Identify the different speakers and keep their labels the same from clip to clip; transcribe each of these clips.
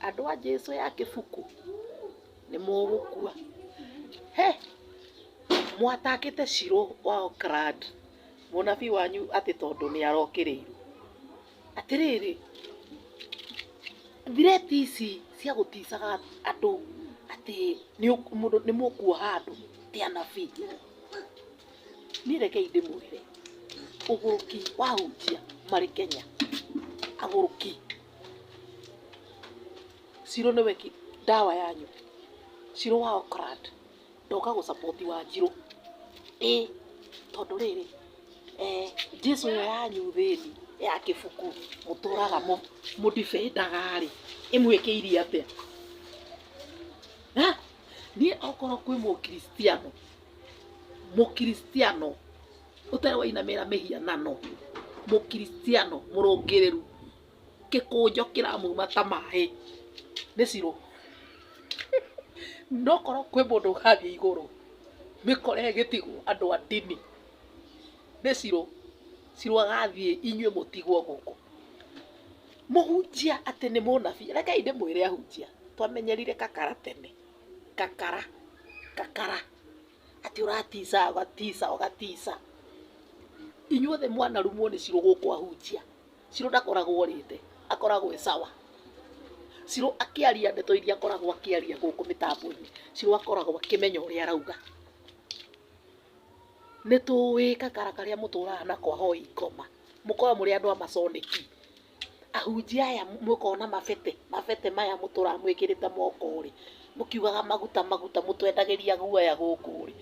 Speaker 1: Andũ a Jesu ya kĩbuku nĩ mũgũkua. He, mwatakĩte Shiro wa Oakland, mũnabii wanyu atĩ tondũ nĩ arokĩrĩirwo. Atĩrĩrĩ, threat ici cia gũticaga andũ atĩ nĩ mũkuoha andũ ti anabii. Niĩ rekei ndĩmwĩre, ũgũrũki wa ahunjia marĩ Kenya, agũrũki. Shiro nĩwe ndawa yanyu. Shiro wa Oakland ndoka gũ support Wanjirũ. Ĩĩ tondũ rĩrĩ, Jesu ĩyo yanyu thĩni ya kĩbuku mũtũraga mũ defend aga rĩ, ĩmwĩkĩire atĩa? Niĩ okorwo kwĩ mũkristiano, mũkristiano ũtarĩ wainamĩra mĩhianano, mũkristiano mũrũngĩrĩru, gĩkũnjo kĩramuma ta maĩ nĩ Shiro. No korwo kwĩ mũndũ ũgathiĩ igũrũ mĩkora ĩgĩtigwo andũ a ndini nĩ Shiro. Shiro agathiĩ inyuĩ mũtigwo gũkũ. Mũhunjia atĩ nĩ mũnabii, rekei ndĩmwĩre ahunjia, twamenyerire kakara tene, kakara, kakara, atĩ ũratica ũgatica ũgatica. Inyuothe mwanarumwo nĩ Shiro gũkũ ahunjia. Shiro ndakoragwo orĩte, akoragwo e sawa. Shiro akĩaria ndeto iria akoragwo akĩaria gũkũ mĩtambo-inĩ, Shiro akoragwo akĩmenya ũrĩa arauga. Nĩ tũĩ kakara karĩa mũtũraga nako ahoi ngoma, mũkoragwo mũrĩ andũ a maconĩki. Ahunjia aya mũkoragwo na mabete, mabete maya mũtũraga mwĩkĩrĩte moko rĩ, mũkiugaga maguta maguta mũtwendagĩria guoya gũkũ rĩ,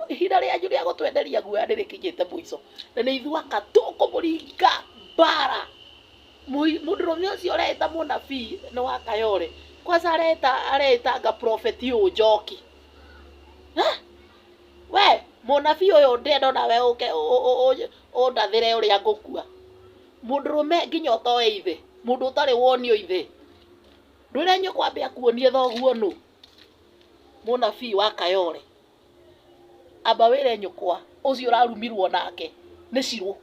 Speaker 1: ihinda rĩanyu rĩa gũtwenderia guoya nĩ rĩkinyĩte mũico, na nĩ ithuĩ aka tũkũmũringa mbara. Mũndũrũme ũcio ũreĩta mũnabii nĩ wa Kayole, kwanza areĩtanga prophet Njoki. We mũnabii ũyũ ndĩrenda onawe ũke ũndathĩre ũrĩa ngũkua. Mũndũrũme nginya ũtoĩ ithe, mũndũ ũtarĩ wonio ithe, ndwĩre nyũkwa ambe akuonie thoguo nũ, mũnabii wa Kayole. Amba wĩre nyũkwa ũcio ũrarumirwo nake nĩ Shiro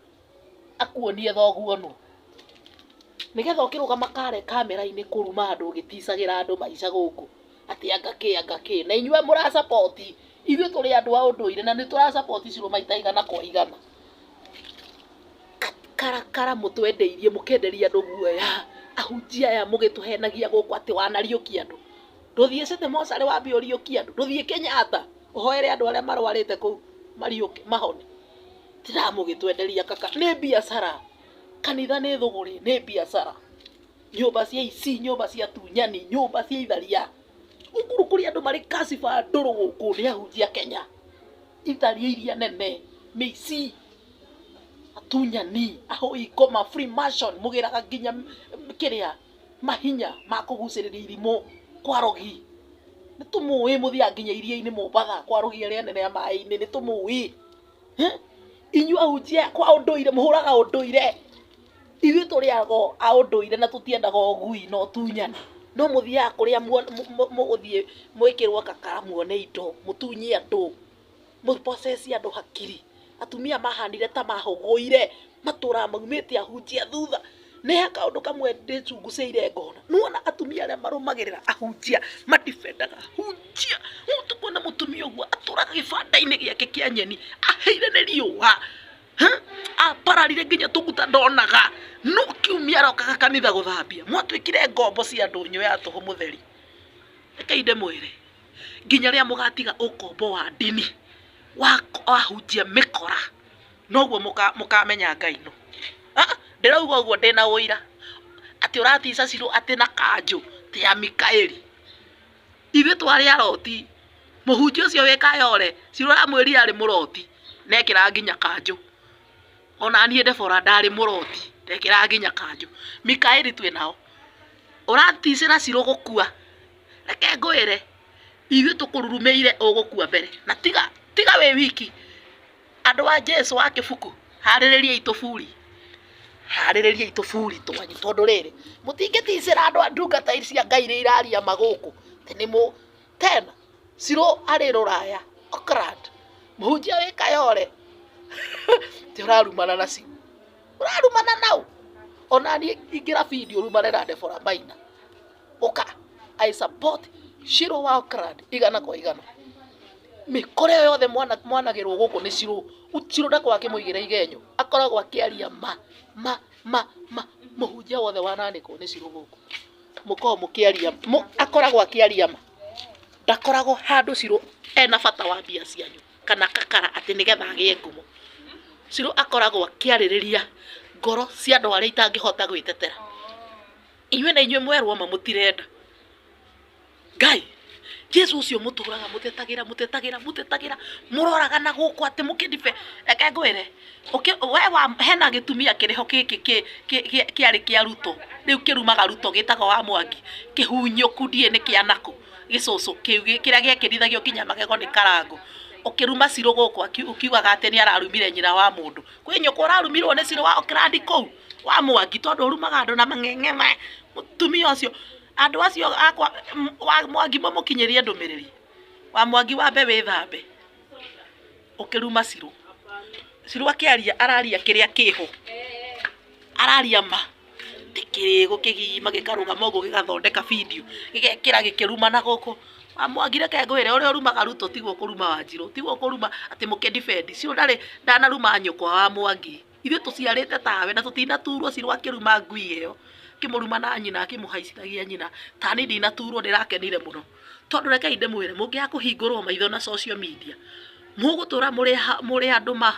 Speaker 1: akuonie thoguo nũ. Nĩgetha ũkĩrũgama kamera-inĩ kũruma andũ ũgĩticagĩra andũ maica gũkũ atĩ anga kĩ anga kĩ, na inyuĩ mũra support, ithuĩ tũrĩ andũ a ũndũire na nĩ tũra support Shiro maita igana kwa igana. Karakara mũtwendeirie mũkenderia andũ guoya, ahunjia aya mũgĩtũhenagia gũkũ atĩ wanariũkia andũ. Ndũthiĩ City Mortuary wambe ũriũkie andũ, ndũthiĩ Kenyatta ũhoere andũ arĩa marwarĩte kũu mariũke mahone. Tindaga mũgĩtwenderia kaka, nĩ biacara. Kanitha nĩ thũgũrĩ, nĩ biacara. Nyũmba cia ici, nyũmba cia tunyani, nyũmba cia itharia. Ũkũrũ kũrĩ andũ marĩ kaciba ndũrũ gũkũ nĩ ahunjia Kenya. Itharia iria nene, mĩici, atunyani, ahoi ngoma, Freemason, mũgĩraga nginya kĩrĩa mahinya ma kũgucĩrĩria irimũ kwa arogi. Nĩ tũmũĩ mũthiaga nginya iria-inĩ Mombatha kwa arogi arĩa anene a maĩ-inĩ, nĩ tũmũĩ. Inyuĩ ahunjia kwa ũndũire mũhũraga ũndũire. Ithuĩ tũrĩ ago a ũndũire na tũtiendaga ũgui na ũtunyani. No mũthiaga kũrĩa mũgũthiĩ mwĩkĩrwo kakara muone indo, mũtunye andũ, mũ possess andũ hakiri. Atumia mahanire ta mahũgũire, matũraga maumĩte ahunjia thutha. Nĩ he kaũndũ kamwe ndĩcungucĩire ngona. Nĩwona atumia arĩa marũmagĩrĩra ahunjia, ma defend aga ahunjia. Ũtũkuona mũtumia ũguo atũraga gĩbanda-inĩ gĩake kĩa nyeni, ahĩire nĩ riũa. Apararire nginya tũguta ndonaga. No kiumia arokaga kanitha gũthambia. Mwatuĩkire ngombo cia ndũnyũ ya tũhũ mũtheri. Rekei ndĩmwĩre, nginya rĩrĩa mũgatiga ũkombo wa ndini, wa ahunjia mĩkora, noguo mũkamenya Ngai nũ. Ndĩrauga ũguo ndĩna ũira, atĩ ũratica Shiro atĩ na kanjũ ti ya Mikaeli. Ithuĩ twarĩ aroti, mũhunjia ũcio wĩ Kayole, Shiro aramwĩrire arĩ mũroti, na ekĩraga nginya kanjũ. Ona niĩ Deborah ndarĩ mũroti, ndekĩraga nginya kanjũ. Mikaeli twĩ nao. Ũraticĩra Shiro gũkua, reke ngwĩre, ithuĩ tũkũrurumĩire ũgũkua mbere. Na tiga tiga wĩ wiki, andũ a Jesu wa kĩbuku, harĩrĩriai tũburi, harĩrĩriai tũburi twanyu tondũ rĩrĩ, mũtingĩticĩra andũ a ndungata cia Ngai iria iraria ma gũkũ, atĩ nĩ mũ tena Shiro arĩ rũraya Auckland, mũhunjia wĩ Kayole atĩ ũrarumana na Shiro, ũrarumana naũ? Ona niĩ ingĩra video rumane na Deborah Maina. Ũka. I support Shiro wa Oakland igana kwa igana. Mĩkora ĩyo yothe mwanagĩrwo gũkũ nĩ Shiro. Shiro ndakoragwo akĩmũigĩra igenyo. Akoragwo akĩaria ma ma ma ma. Mũhunjia wothe wananĩkwo nĩ Shiro gũkũ. Mũkoragwo mũkĩaria, akoragwo akĩaria ma. Ndakoragwo handũ Shiro ena bata wa mbia cianyu kana kakara atĩ nĩgetha agĩe ngumo. Shiro akoragwo akĩarĩrĩria ngoro cia andũ arĩa itangĩhota gwĩtetera. Inyuĩ na inyuĩ mwerwo ma mũtirenda. Ngai, Jesu ũcio mũtũraga mũtetagĩra mũtetagĩra mũtetagĩra mũroragana gũkũ atĩ mũkĩndibe reke ngwĩre we wa hena gĩtumia kĩrĩho gĩkĩ kĩarĩ kĩa Ruto rĩu kĩrumaga Ruto gĩtagwo wa Mwangi kĩhunyũku ndiĩ nĩ kĩa nakũ gĩcũcũ kĩu kĩrĩa gĩekĩrithagio nginya magego nĩ Karangũ ũkĩruma Cirũ gũkũ ũkiugaga atĩ nĩ ararumire nyina wa mũndũ kwĩ nyũkwa ũrarumirwo nĩ Cirũ wa Oakland kũu wa Mwangi tondũ ũrumaga andũ na mang'eng'e mũtumia ũcio Andũ acio akwa wa Mwangi mũmũkinyĩrie ndũmĩrĩri. Wa Mwangi wambe wĩthambe ũkĩruma Cirũ. Cirũ akĩaria araria kĩrĩa kĩho, araria ma ti kĩrĩgũ kĩgima gĩkarũgama ũguo gĩgathondeka video gĩgekĩra gĩkĩrumana gũkũ. Wa Mwangi reke ngwĩre ũrĩa ũrumaga Ruto tiguo ũkũruma Wanjirũ, tiguo ũkũruma atĩ mũkĩ defend. Cirũ ndarĩ ndanaruma nyũkwa wa Mwangi. Ithuĩ tũciarĩte tawe na tũtinaturwo Cirũ akĩruma ngui ĩyo, akĩmũruma na nyina akĩmũhaicithagia nyina. Tani ndinaturwo ndĩrakenire mũno. Tondũ rekei ndĩmwĩre mũngĩaga kũhingũrwo maitho na social media, mũgũtũra mũrĩ andũ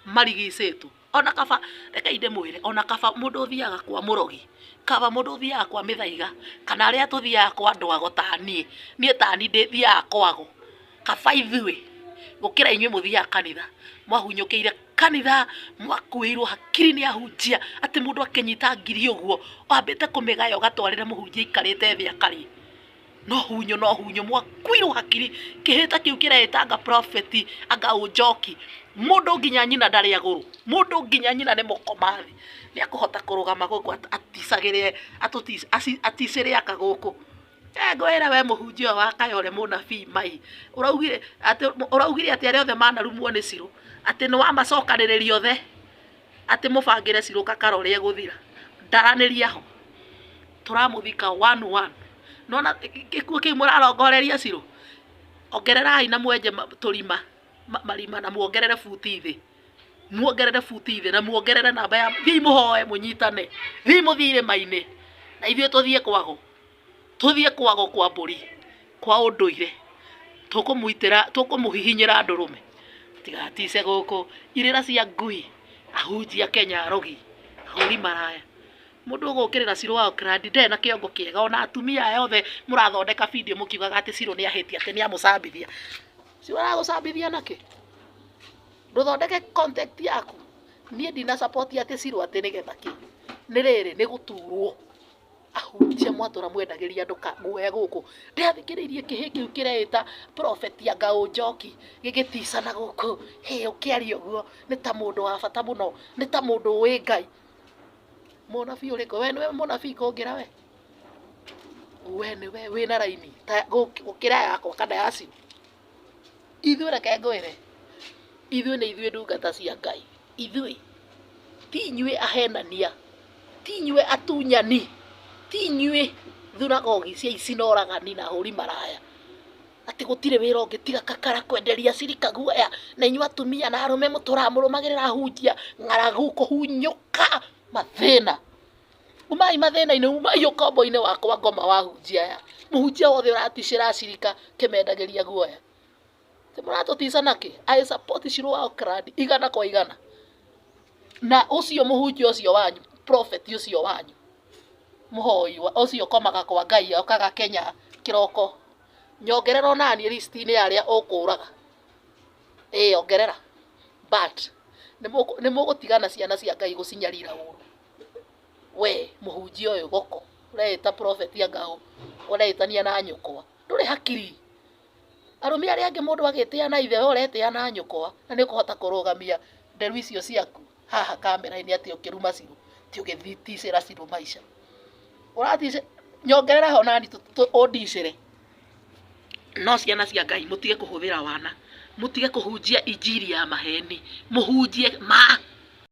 Speaker 1: marigicĩtwo. Ona kaba, rekei ndĩmwĩre, ona kaba mũndũ ũthiaga kwa mũrogi, kaba mũndũ ũthiaga kwa mĩthaiga, kana arĩa tũthiaga kwa andũ ago ta niĩ, niĩ tani ndĩthiaga kwago. Kaba ithuĩ gũkĩra inyuĩ mũthiaga kanitha, mwahunyũkĩire kanitha, mwakuĩirwo hakiri nĩ ahunjia, atĩ mũndũ akĩnyita ngiri ũguo, wambĩte kũmĩgaya ũgatwarĩra mũhunjia aikarĩte thĩ akarĩa. No hunyũ no hunyũ, mwakuirwo hakiri, kĩhĩta kĩu kĩreĩta anga prophet, anga ũnjoki, mũndũ nginya nyina ndarĩ agũrũ, mũndũ nginya nyina nĩ mũkoma thĩ, nĩ akũhota kũrũgama gũkũ aticagĩre, aticĩre aka gũkũ. Ngwĩra we mũhunjia ũyũ wa Kayole mũnabii mai, ũraugire atĩ ũraugire atĩ arĩa othe manarumwo nĩ Cirũ, atĩ nĩ wamacokanĩrĩria othe, atĩ mũbangĩre Cirũ kakara ũrĩa egũthira. Ndaranĩria ho, tũramũthika one one. Nĩwona gĩkuũ kĩu mũrarongoreria Cirũ, ongererai na mwenje tũrima, marima na muongerere buti thĩ. Muongerere buti thĩ na muongerere namba ya, thiĩi mũhoe mũnyitane, thiĩi mũthiĩ irĩma-inĩ, na ithuĩ tũthiĩ kwago. Tũthiĩ kwago kwa mbũri, kwa ũndũire, tũkũmũitĩra, tũkũmũhihinyĩra ndũrũme, mũtigatice gũkũ, irĩra cia ngui, ahunjia Kenya arogi, ahũri maraya. Mũndũ ũgũkĩrĩra Shiro wa Oakland ndarĩ na kĩongo kĩega, ona atumia aya othe mũrathondeka video mũkiugaga atĩ Shiro nĩ ahĩtia, atĩ nĩ amũcambithia. Shiro aragũcambithia nakĩ? Ndũthondeke content yaku. Niĩ ndina support atĩ Shiro atĩ nĩgetha kĩ, nĩ rĩrĩ, nĩ gũturwo. Ahunjia mwatũra mwendagĩria andũ guoya gũkũ. Ndĩrathikĩrĩirie kĩhĩ kĩu kĩreĩta prophet anga ũnjoki gĩgĩticana gũkũ, hĩ ũkĩaria ũguo nĩ ta mũndũ wa bata mũno, nĩ ta mũndũ ũĩ Ngai. Mũnabii ũrĩkũ? We nĩwe mũnabii kũngĩra we? We nĩwe wĩna raini gũkĩra yakwa kana ya Shiro? Ithuĩ reke ngwĩre, ithuĩ nĩ ithuĩ ndungata cia Ngai, ithuĩ ti inyuĩ ahenania, ti inyuĩ atunyani, ti inyuĩ thunagogi cia ici na oragani na ahũri maraya, atĩ gũtirĩ wĩra ũngĩ tiga kakara kwenderia acirika guoya, na inyuĩ atumia na arũme mũtũraga mũrũmagĩrĩra ahunjia, ng'aragu, kũhunyũka, mathĩna. Umai mathĩna-inĩ, umai ũkombo-inĩ wa kwa ngoma wa ahunjia aya. Mũhunjia wothe ũraticĩra acirika kĩmendagĩria guoya. Ti mũratũtica nakĩ? I support Shiro wa Oakland igana kwa igana. Na ũcio mũhunjia ũcio wanyu, prophet ũcio wanyu, mũhoi ũcio ũkomaga kwa Ngai okaga Kenya kĩroko, nyongerera onaniĩ list-inĩ ya arĩa ũkũraga. Ĩĩ ongerera. But nĩ mũgũtigana ciana cia Ngai gũcinyarira ũru. We mũhunjia ũyũ goko ũreĩta prophet anga ũ, ũreĩtania na nyũkwa, ndũrĩ hakiri. Arũme arĩa angĩ mũndũ agĩtĩa na ithe we ũretĩa na nyũkwa na nĩ ũkũhota kũrũgamia nderu icio ciaku haha kamera-inĩ atĩ ũkĩruma Shiro, atĩ ũgĩticĩra Shiro maica. Ũraticĩra, nyongerera ho nani ũndicĩre. No ciana cia Ngai mũtige kũhũthĩra wana, mũtige kũhunjia injiri ya maheni, mũhunjie ma.